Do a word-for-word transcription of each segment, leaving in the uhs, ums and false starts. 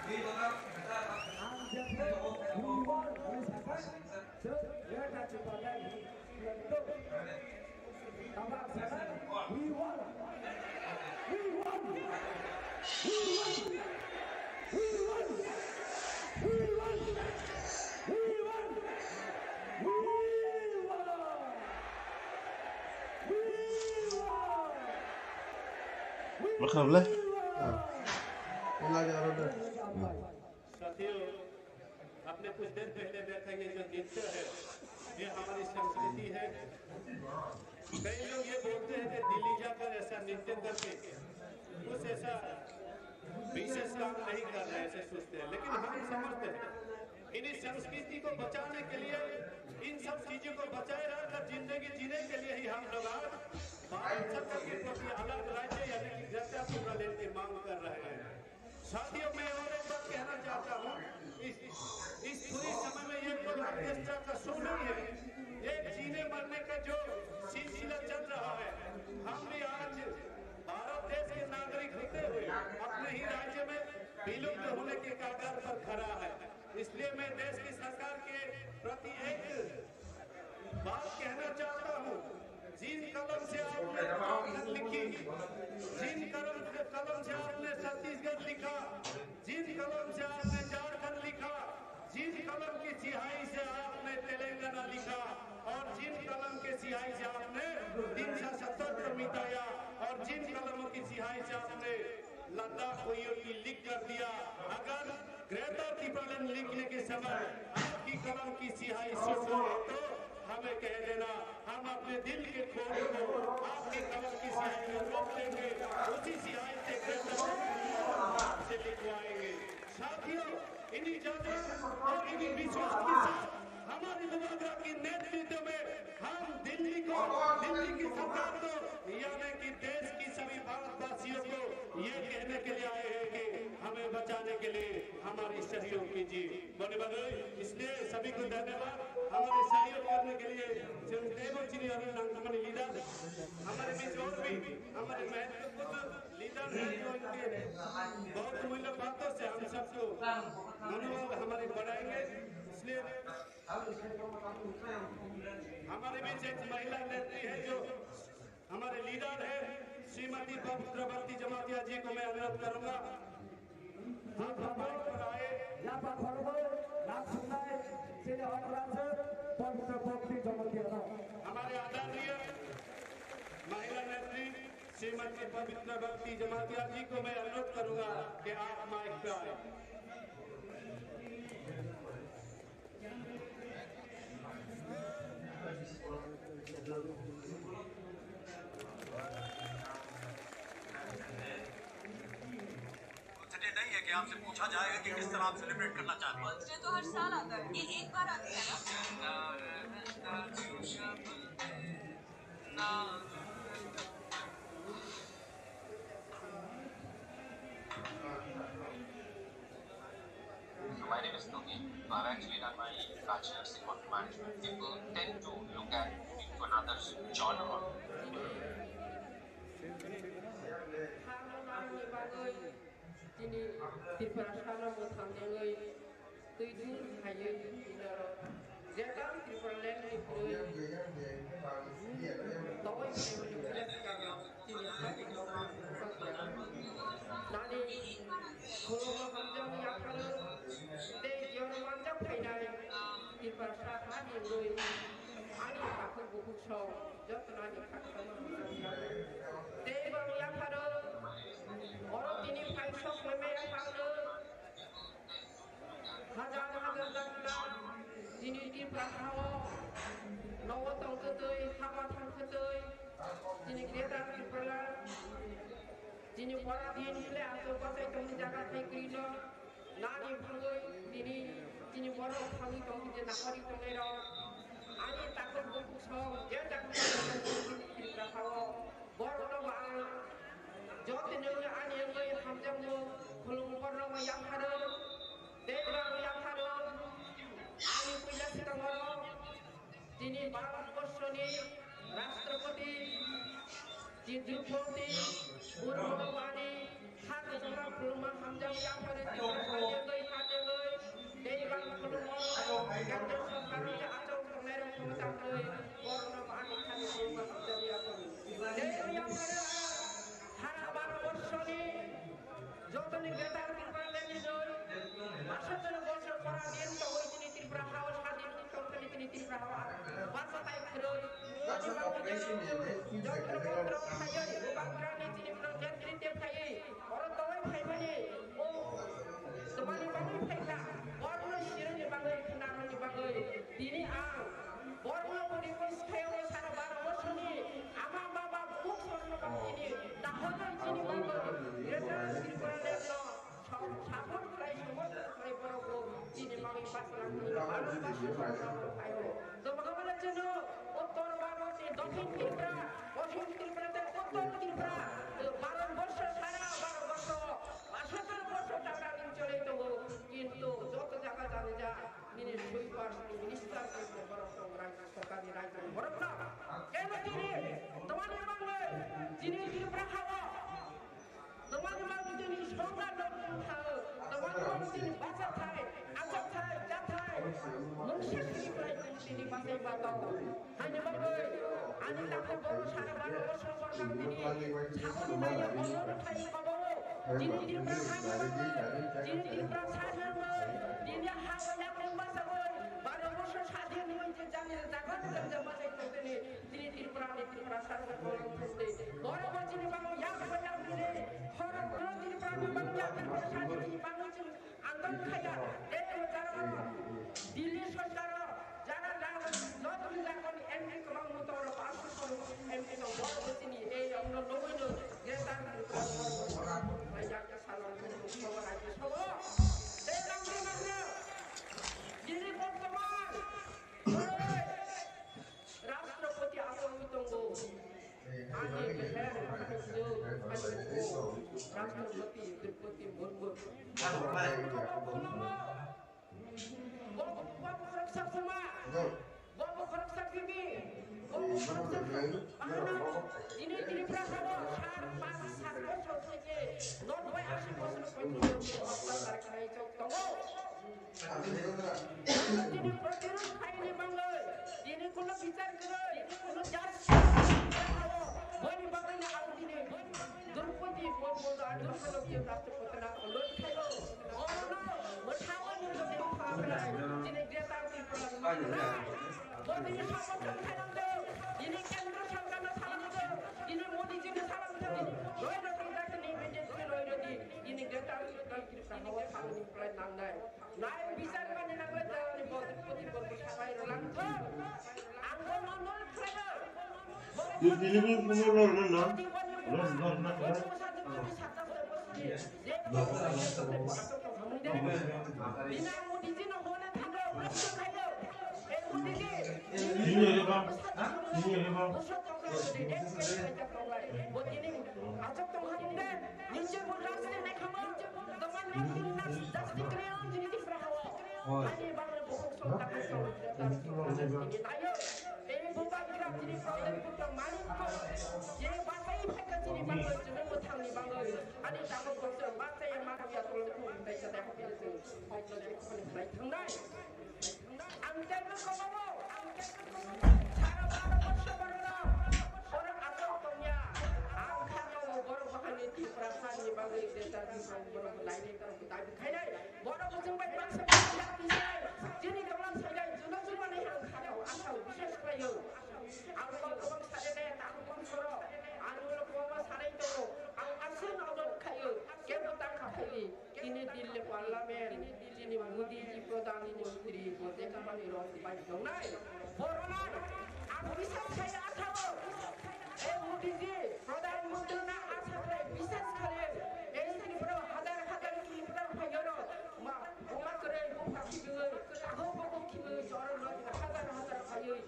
Ang jepre we want hwnwi sakha, tei wngkha chwng phaikha hwnwi tong. Tabuk ang sakha, we want, we want, we want, we want, we want, we want, we want, we want. Makham le? Ah. Wala ya roda. Hmm. साथियों, आपने कुछ देर पहले देखा, ये जो नृत्य है, ये हमारी संस्कृति है। कई लोग ये बोलते हैं कि दिल्ली जाकर ऐसा नृत्य करके कुछ ऐसा विशेष काम नहीं कर रहे, ऐसे सोचते हैं, लेकिन हम समझते हैं, इन्हीं संस्कृति को बचाने के लिए, इन सब चीजों को बचाए रखकर जिंदगी जीने के लिए ही हम लोग आज भारत सरकार के प्रति अलग राज्य यानी कि ग्रेटर टिप्रालैंड की मांग कर रहे हैं। साथियों, मैं और एक बात कहना चाहता हूँ, इस, इस पूरी समय में ये कोई ऑर्केस्ट्रा का शो नहीं है, ये जीने मरने का जो सिलसिला चल रहा है। हम भी आज भारत देश के नागरिक होते हुए अपने ही राज्य में विलुप्त होने के कगार पर खड़ा है। इसलिए मैं देश की सरकार के प्रति एक बात कहना चाहता हूँ, जिन कलम से आपने झारखंड लिखी, जिन कलम, कलम से आपने छत्तीसगढ़ लिखा, जिन कलम से आपने झारखंड लिखा, जिन कलम की सिहाई से आपने तेलंगाना लिखा और जिन कलम के सिहाई से आपने तीन सौ सत्तर को मिटाया और जिन कलमों की सिहाई से आपने लद्दाख को यूटी लिख कर दिया। अगर ग्रेटर टिप्रालैंड लिखने के समय आपकी कलम की सिहाई सुस्त है तो हमें कह देना, हम अपने दिल के खोज को आपकी कलम की सिहाई में रोक देंगे, उसी सिहाई से ग्रेटर टिप्रालैंड से लिखवाएंगे। साथियों, इन्हीं जागरण और इन्हीं विश्वास के साथ हमारे लोहागड़ा के नेतृत्व में हम दिल्ली को, दिल्ली की सरकार को, यानी कि देश की सभी भारतवासियों को ये कहने के लिए आए हैं कि हमें बचाने के लिए हमारी सहयोग कीजिए। बने बने, इसलिए सभी को धन्यवाद, हमारे सहयोग करने के लिए। Chwng teibo chini aro nangkukmani leader, हमारे बीच और भी हमारे महत्वपूर्ण लीडर हैं जो इनके बहुत मूल्य बातों से हम सबको मनोबल हमारे बढ़ाएंगे। इसलिए हमारे बीच एक महिला नेत्री है जो हमारे लीडर है, श्रीमती पवित्र भक्ति जमातिया जी को मैं अनुरोध करूंगा, आप माइक पर आए। Yapha khoroknwi nang swngnai chini honorable Pavitra Bhakti Jamatia no. हमारे आदरणीय महिला नेत्री श्रीमती पवित्र भक्ति जमातिया जी को मैं अनुरोध करूंगा कि आप माइक पे आए। बर्थडे नहीं है कि आपसे पूछा जाएगा कि किस तरह आप सेलिब्रेट करना चाहते हैं। बर्थडे तो हर साल आता है, ये एक बार आता है ना। So my name is Naveen. So I've actually done my bachelor's in hotel management. People tend to look at into another genre. Tini Tripura sano mwthang nengwi twi thung haiwi norok Greater Tipraland ni phrwi tongwi phaimani bwskango tini hai khorokma hamjakmani yapharo tei jora manjak phainai Tiprasa hani wngwi ani takhuk bukhuk song jotono ani khakchangma hamjakya. Tei bang yapharo oro tini phai sok maya phano hajar hajar dakta tini Tripura hao nogo tongtwtwi hama thangtwtwi tini Greater Tipraland tini bora din hwnle aswk bachai tongni jaga thai kwrwino. Nani bangwi tini, tini borok thangwi tong, tini nahori tongnai rok. Ani takhuk bukhuk song, je takhuk bukhuk song, tini Tripura hao. Borok no bo ang, joto no ani wngwi hamjakmung, khulumung borok no yapharo. Tei bo ang yapharo. Ani puila sitang borok. Tini Bharat borsoni Rashtrapati Ji Droupadi Murmu ani ha kwchangma khulumma hamjak yapharo Tiprasani Tripura ha basatai khwrwi, boni bagwi jontro montro khaiwi, bubagrani chini pro netrite phaiwi, oro tongwi phaimani, o twmani bagwi phaikha, borokno sirwini bagwi, khwnarwini bagwi, tini ang borokno boni bwskhayo sara baro borsoni ama baba bukhukrokno tini dahono chini bagwi, Greater Tripura Land no Sa-, support khlai, support khlai borok bo chini bagwi bachwlangni aro bachwlangni phaio. Tobogabole chwngno Uttor Bharat ni Dokhin Tripura, Poschim Tripura tei Uttor Tripura, Bharat borsho sara, Bharat borsho, sotoro borsho Tiprani choli tongo, kintu joto jaga jani ja nini sweepers ni minister tei borok tong rajya sarkar ni rajya ni borok no. Kebo tini twmani bagwi chini Tripura hao Tongmani bagwi chini songkar no bumthao, tongmani bagwi chini bachathai, achathai, chathai, mungsa sini khlai chini bachai ba tongo. Haini bagwi ani takhu bono sara baro o songkar no tini saboni naiya bono thai kobo. Chini Tripura hani bagwi, chini Tripura sani bagwi, tini ha o yakung bachagwi, baro boso sadin ni bagwi je jani jaga jaga bachai tongtini. Chini Tripura ni Tripura sarkar kolom thumdi. Borok bo chini bagwi yak bo yak bini. Horo horo Tripura ni bagwi yak Tripura sani chini bagwi chini andolon khaiya. Tei bo jara Delhi sarkar o jara jara notri lakoni M P kwbang muto oro pass khoro M P no borok bo chini ei omno nugwi no Greater Tripura borok bo sora yak salon khoro khoro hai ke sobo. Tei nangri nangri. Chini bortoman. Rashtrapati asogwi tongo. Ani beher, ani jwk, ani mukho, Rashtrapati Droupadi Murmu. Bo, bo, bo khoroksa soma. Bo, bo khoroksa bini. Bo, bo khoroksa bahano. Chini Tripura hao sat, panch, sat bosor theke noboi, ashi bosor porjonto ottachar khlai chok tongo. Tini protirod khaini bagwi, tini kuno bichar kwrwi, kuno justice kwrwi, boni bagwino ang tini Droupadi Murmu no ang Rashtrapati no loi khaio. Omono mwthangwi nini tini Greater Tripura ni manwi. Bo tini samorthon khainangdo, tini Kendra Sarkar no salamdo, tini Modi ji no salamdo, loi rwdi, tini B J P loi rwdi, tini Greater Tripura hao thangni phlai nangnai. Nai bichar mani nangwi tei ani bodri poti bodri sabai rwlang thung. Ang bono nol khlaio. Borok Dili ni kumo nol nol na. Nol nol na. Bini ang Modi ji no hone thango, blok khaio. Ei Modi ji. Dili ni ba. Ha? Dili ni ba. Bo tini achok tong hamung de. Ninche bo rajni naikhamung. Doman nokni nas dasti kriyan jini Tripura hao. Ani bagre bohok song takai song. Ayo, tei bubagra jini problem kuto manik ko. Je batai pheka jini bagre jini muthangni bagre. Ani tago bokso batai mano ya tolo tu dai sa dai hokle tu. Hokle tu khone bai thangnai. Ang tei bo kobo, ang tei bo kobo. Sara baro borsho borok, borok asok tongya. Ang khano borok bahani Tripura sani bagwi Greater Tripura borok laini korok dabi khainai. Borok bwswng bai baksa baksa yak twijai. Chini doglam sainai, juda juda ni ang khano asao biswas khlaio. Ang kok kobang sare de, ang kok soro. Ang ulo kobang sare to. Ang asin odot khaio. Kebo tang kha khaili. Tini Delhi Parliament, tini Modi ji Pradhan Mantri, bo je kamani rok bai tongnai. Borona, ang biswas khai asao. E Modi ji, Pradhan Mantri na asa khai biswas khai. E Tripura hazar hazar Tripura phayoro. Ma, buma kore, buma khibiwi, ago bogo khibiwi, joro no hazar hazar phayoi.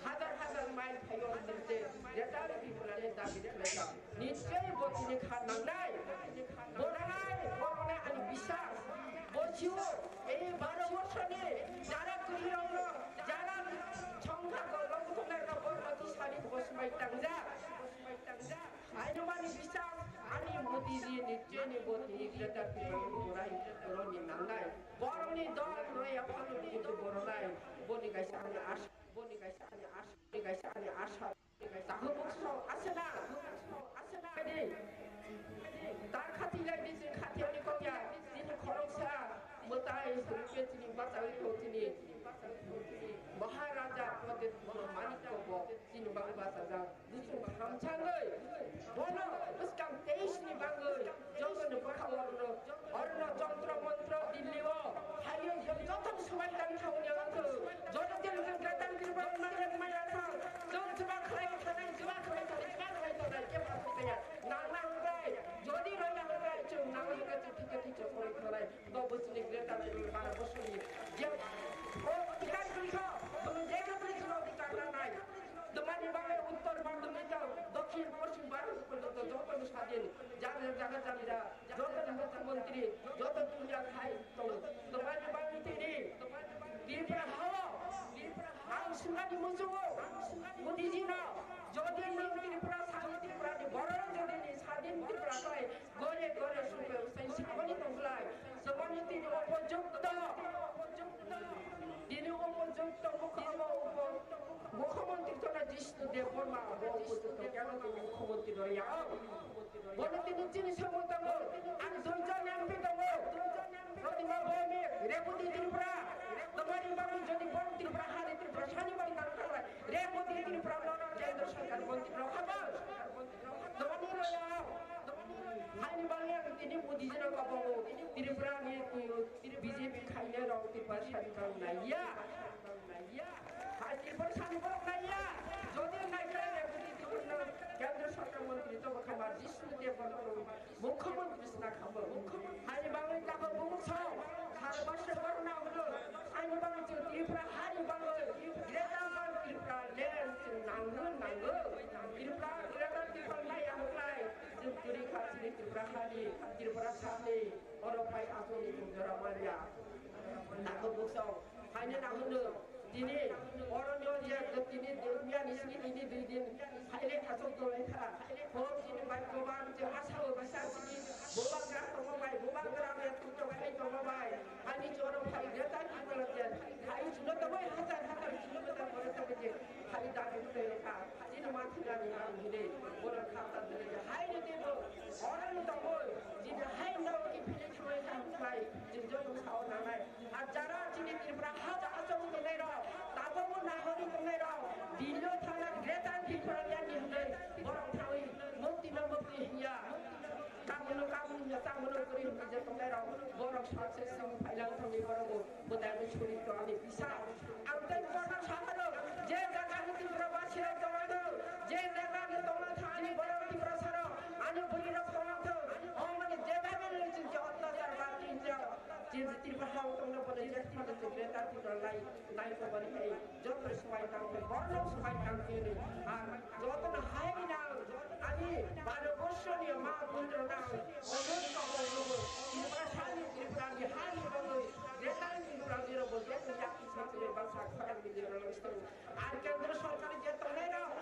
Hazar hazar mile phaiwi ang tongte, Greater Tipraland dabi khlaijak. Nischoi bo tini kha nangnai. Bo nangnai, bo nangnai ani biswas. Bo jiu, ei baro borsoni jara kwrwirokno, jara songkha kolok thumnairok bo mati sari bo swmai tangjak. Aino mani biswas, ani Modi ji nischoi ni bo tini Greater Tipraland borai roni nangnai. Borokni dol roi aphano ni borok nai. Boni kaisa ani asha. Boni kaisa ani asha, boni kaisa ani asha, boni kaisa ani asha. Takhuk bukso asena, asena. Bini tar khati lai bini khati ani kokya, bini khoroksa, mwtai Hwnkhe chini bachai tong chini Maharaja Pradyut Mahanikya bo chini bagwi bachajak. Buchung thamsangwi bono bwskang teis ni bagwi jotoni bwkha orno, orno jontro montro Delhi o khaiwi joto swbai tang thangni wngkhu. Joto Delhi o Greater Tripura manya manya thang. Chwng chuba khlai thanai, chuba khlai thanai, chuba khlai thanai, kebo aswk taya. Nang nang bai, jodi roi nang bai, chwng nang nang bai, chwng thik thik chwng khlai thanai. Bo buchini Greater Tripura Bharat borsoni je o odhikar twi kho, bono je khe twi kho odhikar nanai. Tamani bagwi uttor Bharat twi kho, dokhin poschim Bharat porjonto jotoni sadin, jaga jaga jaga jotoni mukhyamantri, joto duniya khai tongo. Tamani bagwi tini Tripura hao, ang swngani muchungo, Modi ji no, jodi ni Tripura sadin Tripura ni borok jodi ni sadin Tripura khai, gore gore supe usai sabani tongkhlai, sabani tini upojukto, tini upojukto mukha-, upo-, mukhyamantri jona Jishnu Debbarma, bo upojukto keno tini mukhyamantri rwya. Bono tini chini samung tongo, ang duijon M P tongo, Pratibha Bhowmik, Rebati Tripura, tamani bagwi jodi borok Tripura hari Tripura sani bagwi tang thanglai, Rebati Tripura no kendra sarkar mantri rok habang. Tamani rwya. Haini bagwi ang tini Modi jino kabango, Tripura ni kuyo, B J P khainai rok Tripura sani kang naiya. Hai Tripura sani borok naiya. Jodi naikhe Rebati Tripura no kendra sarkar mantri to bwkha ma Jishnu Debbarma no mukhyamantri sna khambo. Haini bagwi tabok bumuk sao, sara basra borok na hwno. Haini bagwi chwng Tripura hani bagwi Greater Tripura land chwng nangno nango. Tripura Greater Tripura naiya hwklai. Chwng kwrwi kha chini Tripura hani, Tripura sakni, oro phai aswkni chwng jora manya. Nangkuk bukchao, haino nangkukno tini oro nw je tini dui miya ni sini tini dui din phaile aswk tongwi kha. Hor chini bai koban je asao basa chini boba gra tongma bai, boba gra me tongma bai, ani choro phai Greater Tipraland je hai chwngno tongwi hajar hajar kilometer pore tongwi je hai dabi tongwi kha. Chini manthina ni ang hini, bono khata dili hai ni tebo, oro ni tongoi, chini hai no ki phili thamai thamai, chini joto sao nanai. Ar jara chini Tripura haja asok tongnai rok, tabok bo nahori tongnai rok, Delhi thana Greater Tipraland ni hwnwi borok thawi mukti no mukti hiya. Kamono kamono hiya, kamono kwrwi hwnwi je tongnai rok, borok success song phailang thangwi borok bo. Bwtangni suri to ani bisa. Ang tei borno sahano je jagani Tripura basirok tongmano, je jagani tongma thani borok Tripura saro ani bwrwirok tongma thung. Omani je jagani chwng je otyachar ba tinjak, je Tripura hao tongna bono je thani chwng je ta Tripura lai, lai tongmani hai joto swbai tang khe borno swbai tang khe ni. Ang jotono hai nang ani Bharat borsoni ma bwrwirok nang omo ni kok rok Tripura sani Tripura ni ha ni bagwi Greater Tripura ni rok bo joto yakni sachwlwi baksa khorang ni rok nang sitong. Ar kendro sorkar je tongnai rok,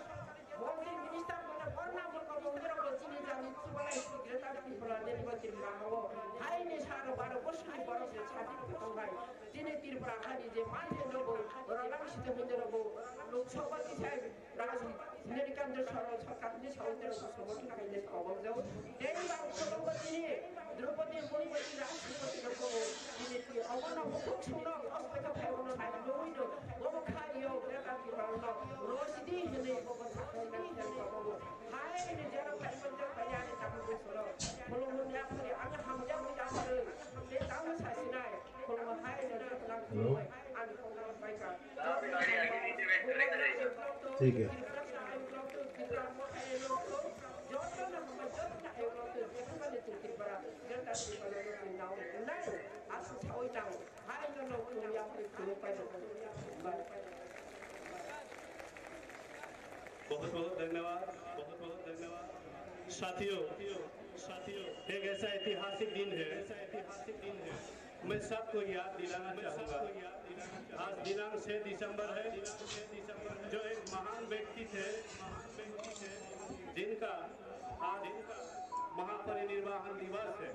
montri minister bono borna murko bongni rok bo chini jani chubalai si Greater Tripura ni bo Tripura hao. Hai ni saro Bharat borsoni borok ni sati tongnai. Chini Tripura hani je manthai rok bo, rang sitong hinwi rok bo, Lok Sabha tisai Raj Nirikandra Saro Sarkar ni sawi tero samung khainai kobok jago. Tei ba kobok tini Draupadi Murmu ni Rashtrapati no kobo. Tini ti obono hukuk sungno hospital phai bono nai nui no. Bobo khai yo Greater Tipraland no rosidi hinui bobo sakhai nai kobo. Hai ni jero phai bono phai ani tamu soro. Khulumuni aphari ang hamjak ni aphari. Tei tamu sasinai. Khulumuni hai ni jero phai ani khulumuni bai ka. ठीक है। बहुत बहुत धन्यवाद, बहुत बहुत धन्यवाद। साथियों, साथियों, एक ऐसा ऐतिहासिक दिन है, मैं सबको याद दिलाना चाहूंगा। आज दिनांक छह दिसंबर है, जो एक महान व्यक्ति थे, जिनका आज महापरिनिर्वाण दिवस है।